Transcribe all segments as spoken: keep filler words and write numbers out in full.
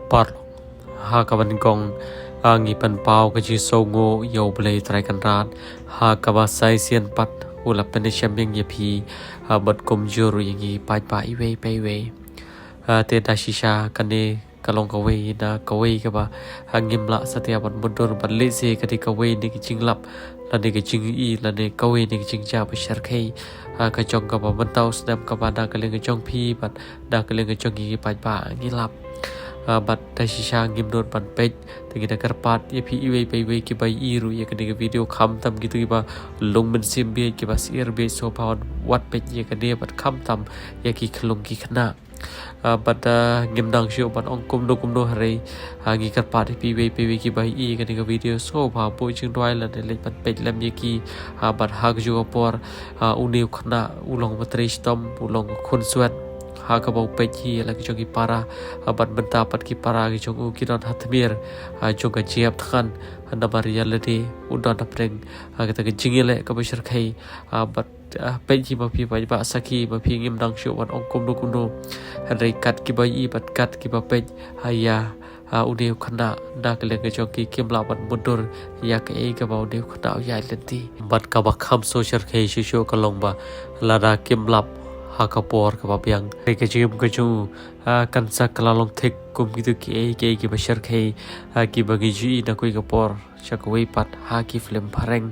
Paralok, ha kaba nyngkong, ah, ngi pynpaw ka jingsngewnguh ïa U Blei Trai Kynrad, ha kaba sa shisien pat u la pynshem ïa ngi ïa phi, ah, bad kumjuh ïa ngi paidbah iwei pa iwei. Ah, te da shisha kane ka long kawei na kawei kaba, ah, ngim lah satia ban mutdur, bad lehse ka dei kawei na ki jinglap, lane ka jingïohi, lane kawei na ki jingjia ba shyrkhei, ah, ka jong kaba mynta u snem kaba na ka liang ka jong phi bad na ka liang ka jong ngi ki paidbah ngi lap. Ah, bad da shisha ngim nud ban peit, te ngi da kyrpad ïa phi iwei pa iwei kiba ïohi ruh ïa kane ka video, khamtam kito kiba long mynsiem beit, kiba syier beit, sngewbha wat peit ïa kane, bad khamtam ïa ki khyllung ki khynnah. Ah, bad, ah, ngim nang shuh ban ong kumno kumno, hynrei, ah, ngi kyrpad ïa phi iwei pa iwei kiba ïohi ïa kane ka video, sngewbha buh jingduwai lane leit ban peit lem ïa ki, ah, bad ha kajuh ka por, ah, une u khynnah u long ba trei shitom, u long khun swet ha kaba u peit hi ïa la ki jong ki para, ah, bad mynta pat ki para ki jong u ki don ha tmier, ah, jong ka jingïap thngan, ah, namar ïa lade u don hapdeng, ah, kata ka jingïaleh kaba shyrkhei, ah, bad, ah, peit hi ma phi paidbah sakhi, ma phi, ngim nang shuh ban ong kumno kumno, hynrei kat kiba ïohi bad kat kiba peit, ah, ïa, ah, une u khynnah na ka liang ka jong ki, kim lah ban mutdur ïa kaei kaba une u khynnah u ïaid lynti. Bad kaba kham sngewshyrkhei shuh shuh ka long ba lada kim lap ha ka por kaba biang, hynrei ka jingim ka jong u, ah, kan sa kylla long thik kum kito kiei kiei kiba shyrkhei, ah, kiba ngi ju ïohi na kawei ka por sha kawei pat ha ki film phareng.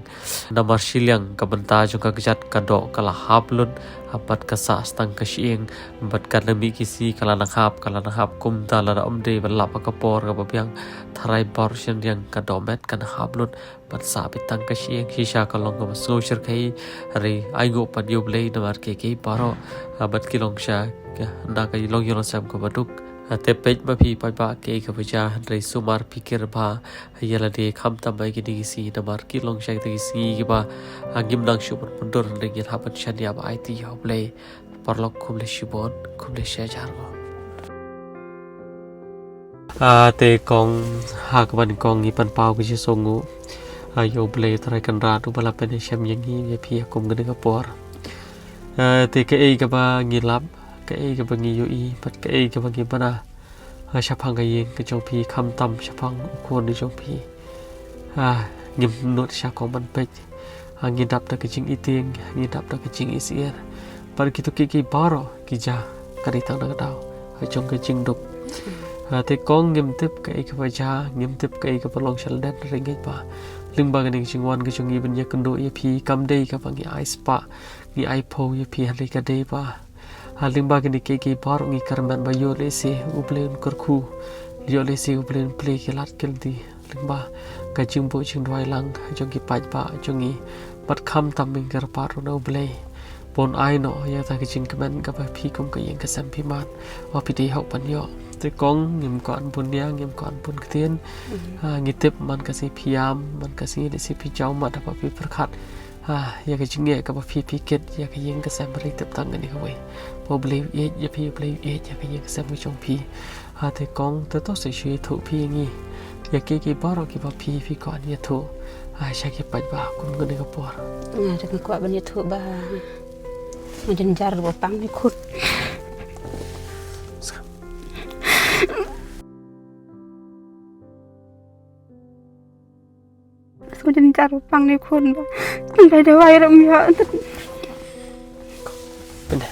Namar shiliang ka bynta jong ka kjat ka doh ka la hap lut, ah, bad ka sah tang ka shyieng, bad ka la mih ki sngi ka la nang hap, ka la nang hap, kumta lada ym dei ban lap ha ka por kaba biang, tharai baroh shynriang ka dohmet kan hap lut bad sah beit tang ka shyieng. Shisha ka long kaba sngewshyrkhei, hynrei ainguh pat ïa U Blei namar kiei kiei baroh, ah, bad ki long sha, ah, na ka longïing longsem kaba duk. Ah, te peit ma phi paidbah kiei kaba jia, hynrei sumar pyrkhat bha ïa lade, khamtam ïa kine ki sngi namar ki long sha kita ki sngi kiba, ah, ngim nang shuh ban mutdur, hynrei ngin hap ban shaniah bad aiti ïa U Blei. Paralok, khublei shibun, khublei shihajar nguh. Ah, te kong, ha kaba nyngkong ngi pynpaw ka jingsngewnguh, ah, ïa U Blei Trai Kynrad uba la pynshem ïa ngi ïa phi ha kum kane ka por. Ah, te kaei kaba ngi lap, kaei kaba ngi ïohi, bad kaei kaba ngi bna, ah, shaphang ka ïing ka jong phi, khamtam shaphang u khun u jong phi, ah, ngim nud sha kong ban peit. Ah, ngi dap da ka jingitieng, ngi dap da ka jingisyier. Bad kito kiei kiei baroh ki jia ka dei tang da ka daw, ah, jong ka jingduk. Ah, te kong, ngim tip kaei kaba jia, ngim tip kaei kaba long sha lyndet, hynrei ngeit ba lyngba kane ka jingwan ka jong ngi ban ïakynduh ïa phi, kam dei kaba ngi ai spah, ngi ai phew ïa phi, hynrei ka dei ba, ha lyngba kine kiei kiei baroh ngi kyrmen ba ïoh lehse U Blei un kyrkhu, ïoh lehse U Blei un plie ki lad ki lynti lyngba ka jingbuh jingduwai lang jong ki paidbah jong ngi. Bad khamtam ngi kyrpad ruh na U Blei ba un ai noh ïa kata ka jingkmen kaba phi kum ka ïing ka sem phi mad, ba phi dei hok ban ïoh. Te kong, ngim kwah ban bun nia, ngim kwah ban bun ktien. Ah, ngi tip man ka sngi phi ïam, man ka sngi lehse phi jaw mad haba phi pyrkhat, ah, ïa ka jingeh kaba phi pyrkhat ïa ka ïing ka sem, hynrei tip tang kane kawei, ba U Blei u ïeit ïa phi, U Blei u ïeit ïa ka ïing ka sem ka jong phi. Ah, te kong, te to sa shu ïathuh phi ïa ngi ïa kiei kiei baroh kiba phi, phi kwah ban ïathuh, ah, sha ki paidbah kum kane ka por. Nga te nga kwah ban ïathuh ba nga jynjar ba pang ne khun. Sngewbha jynjar ba pang ne khun ba. Nang dei dawai ruh ym ïoh. Pynda.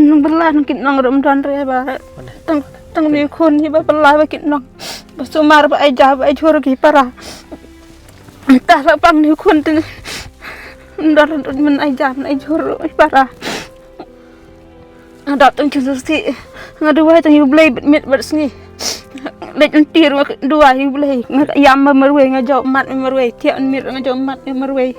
Nang bylla nang kit nang ruh ym don re ba. Pynda. Tang, tang ne khun hi ba bylla ba kit nang. Ba sumar ba ai ja ba ai jhur ki para. Tang la pang ne khun te. Ndor dut men ai jam ai jhur ai para. Nga dap tang jhur si. Nga duwai tang ïa U Blei bad miet bad sngi. Leit lynti ruh nga duwai ïa U Blei. Nga ïam ba marwei, nga jaw mat ba marwei, thiah miet nga jaw mat ba marwei.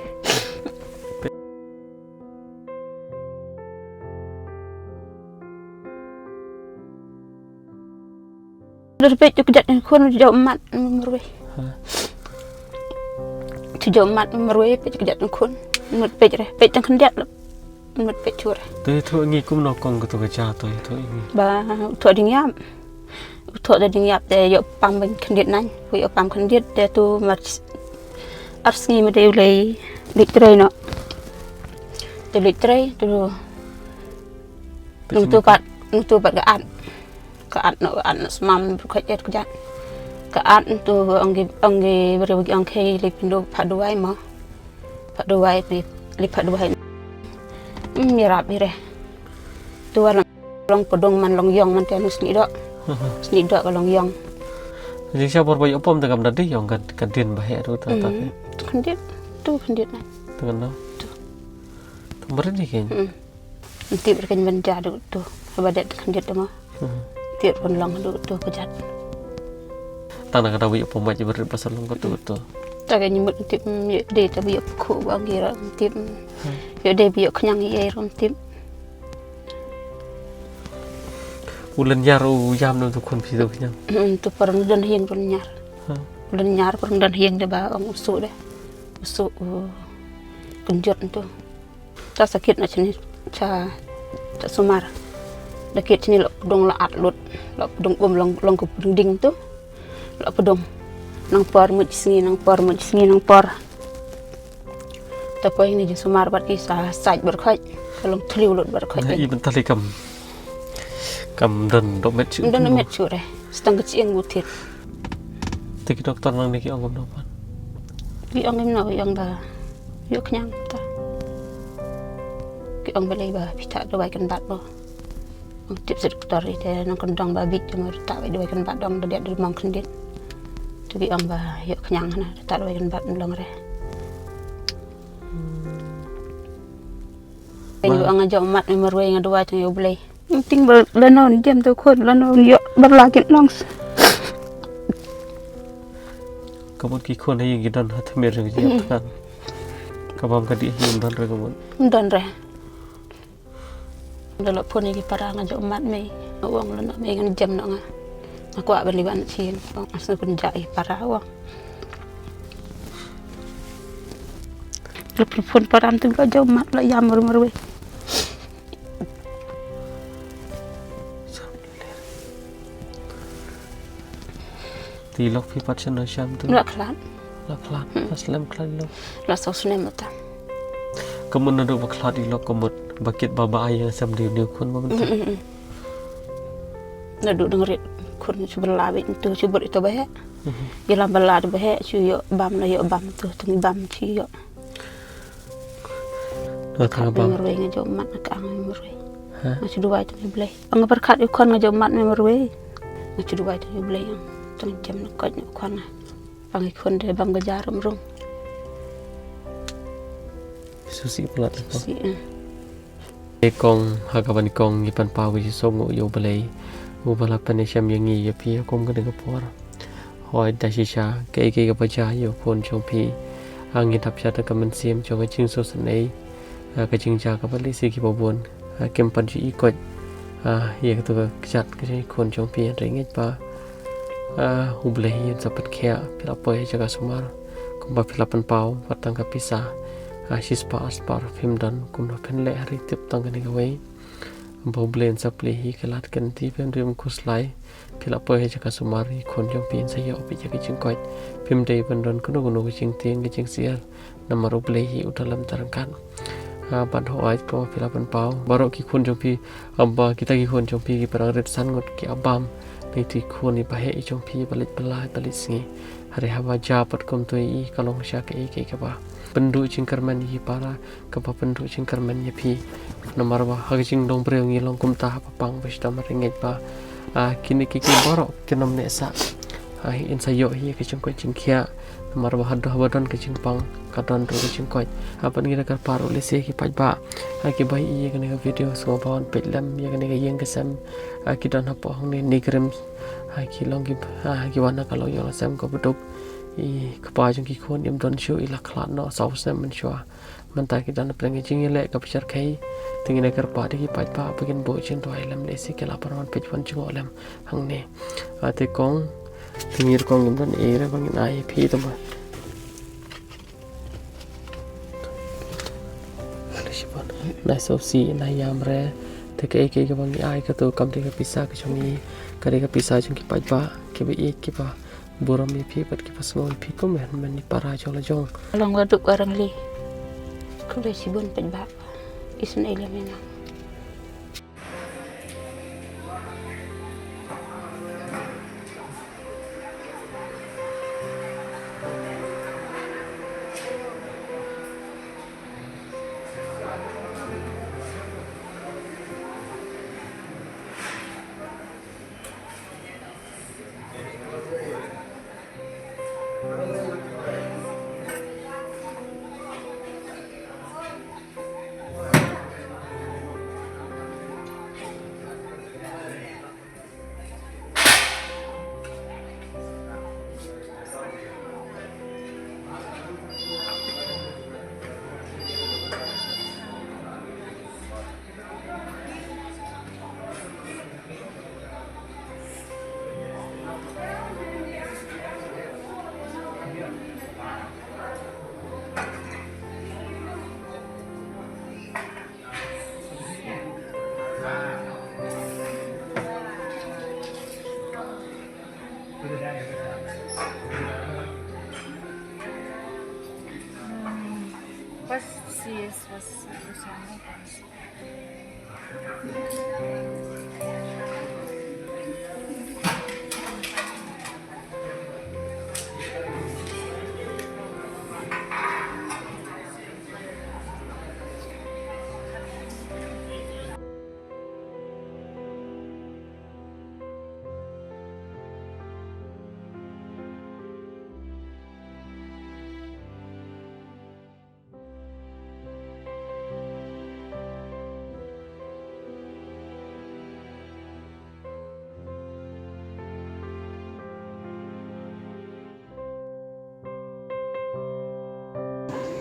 Dur peit u kjat ne khun, u jaw mat marwei. Ha. U jaw mat marwei, peit u kjat ne khun. Mut peit re, peit tang khyndiat. Mut peit chur. To ïathuh ngi kumno kong kato ka ja, to ïathuh ngi. Ba u thoh ding ïap. U thoh da ding ïap te ïoh pam ban khyndiat nang. U ïoh pam khyndiat te tu mar Ar sngi mynta u leit, leit trei noh. Te leit trei tu. Nangtu pat, nangtu pat ka at. Ka at noh, ka at noh, smam, ka et ka jat. Ka at nangtu, ong ki, ong ki briew, ong ki, leit pynduh phah duwai mo. Phah duwai, leit, leit phah duwai. Hmm, ïarap ïa re. Tu wan long pdong man long ïong man te, nu snieh doh. Snieh doh ka long ïong. Jingshisha bor ba ïoh pom te kam da dei ïong, ka, ka dien ba heh ruh ta, ta. Hmm, khyndiat. Tu khyndiat na. Tang na. Tu. Tu mari ni ken. Hmm. Ym tip re ken ban ja duh tu. Haba dei khyndiat te mo. Hmm. Tip ban long duh tu ka jat. Tang na ka da ba ïoh pom ba ji ba rit ba sa long ka tu tu. Ta ka nyimut ym tip, ym ïoh dei ta ba ïoh pkhu ba ngi ra ym tip. Hmm. Ïoh dei ba ïoh khñiang ïa rum ym tip. U lynñiar u ïam na tu khun phi tu khñiang. Hmm, tu por ngi don hiang u lynñiar. Hmm. U lynñiar por ngi don hiang de ba ong u suh de. U suh u kynjot tu. Ta sa kit na chini cha, cha sumar. Da kit chini la pdong la at lut. La pdong um long, long ka pdong ding tu. La pdong. Nang por mut sngi, nang por mut sngi, nang por. Ta poi ni ji sumar bad i sa sait bad khoit. Ka long thliew lut bad khoit. Na i ban tali kam. Kam don dok met shu. Don met shu re. Stang ka chieng butit. Te ki doktor nang ni ki ong kam no pan. Ki ong im no, ki ong ba ïoh khñiang ta. Ki ong balei ba phi ta dawai kan bat mo. Ong tip sa doktor i te nang kan dong ba bit mo ta dawai kan bat dong da dia da mong khndit. Tu ki ong ba ïoh khñiang na ta dawai kan bat long re. Ken ba nga jong mat me marwei nga dawai tang ïa u Blei. Ting ba lano jem to khun lano ïoh ba la kin long. Ka mut ki khun ha ïing ki don ha tmir ring ki jan. Ka bam ka dih hi ym don re ka mut. Ym don re. Da la phone ïa ki para nga jong mat me. Nga ong lano me ngan jem no nga. Nga kwah ban li ban chin. Ong asna kun ja ïa para ong. La phone para ym ting ka jong mat la ïam marwei. Te lok phi pat shen na sham tu. La khlad. La khlad. Hmm. La slem khlad lok. La saw snem mata. Ka mut naduh ba khlad i lok ka mut ba kit ba ba ai ïa sem dei u khun ba mynta. Hmm, hmm, hmm. Naduh dang rit khun shu ba la bit tu shu bud ito ba heh. Hmm. Ïalam ba la tu ba heh shu ïoh bam la ïoh bam tu tang bam shu ïoh. Nga kang bam. Marwei nga jong mat nga kang marwei. Ha? Nga shu duwai tang ïa u Blei. Nga pyrkhat ïa u khun nga jong mat me marwei. Nga shu duwai tang ïa u Blei. Tang jem na koit na u khun nga. Pang ïa u khun de bam ka jarum rung. Susi pula te kong. Susi, eh. Te kong ha ka ban kong ngi pan paw ngi song ïa u Blei. U ba la pynïashem ïa ngi ïa phi kum ka ding ka por. Hoi da shisha, kaei kaei kaba jia ïa u khun jong phi. Ngi dap sha da ka mynsiem jong ka jingsngewsynei. Ka jingjia kaba lehse kiba bun kim pat ju i koit ïa katu ka kjat ka jong i khun jong phi, hynrei ngeit ba U Blei hi un sa pynkhiah. Phi la poi ha jaka sumar kumba phi la pynpaw, wat tang ka pisa shispah arspah phim don, kumno phin leh ha ri tip tang kane kawei. Ba U Blei un sa plie hi ka lad ka lynti, phim dei ban khuslai. Phi la poi ha jaka sumar, i khun jong phi in sa ïoh beit ïa ka jingkoit. Phim dei ban don kano kano ka jingtieng ka jingsyier, namar U Blei hi u da lem da ryngkat. Bad hooid, kumba phi la pynpaw, baroh ki khun jong phi, ba kita ki khun jong phi kiba dang rit san ngut ki ap bam na itu i khun iba heh i jong phi, iba leit bylla iba leit sngi. Hynrei haba jia pat kumto ïa i, ka long shisha kaei kaei kaba pynduh jingkyrmen ïa ki para, kaba pynduh jingkyrmen ïa phi. Namar ba ha ka jingdong briew ngi long kumta, haba pang ba shitom, hynrei ngeit ba kine kiei kiei baroh kin ym neh sah. In sa ïoh hi ïa ka jingkoit jingkhiah. Namar ba haduh ba don ka jingpang ka don ruh ka jingkoit. Bad ngi da kyrpad ruh lehse ki paidbah kiba ïohi ïa kane ka video, sngewbha wan peit lem ïa kane ka ïing ka sem ki don hapoh hangne NEIGRIHMS. Ki long ki, ki wan na ka longïing longsem kaba duk. I kpa jong ki khun im don shuh, i la khlad noh saw snem mynshuwa. Mynta ki don hapdeng ka jingïaleh kaba shyrkhei. Te ngi da kyrpad ïa ki paidbah ba kin buh jingduwai lem, lehse ki lah ban wan peit wan jngoh lem hangne. Te kong, te ngi ruh kong ngim don ei re ba ngin ai ïa phi, tangba nai sopsi nai ïam re. Te kaei kaei kaba ngi ai, kato kam dei ka pisa ka jong ngi, ka dei ka pisa jong ki paidbah kiba ïeit, kiba Burom ïa phi bad ki paslon phi kum hynmen i para jong la jong. Long la duk arang li. Khublei shibun pynbha. Isynei lem ïa nang.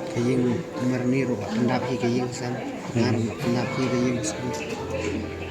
Ka ïing marni ruh pyndap hi ka ïing san. Ngar ruh pyndap hi ka ïing san.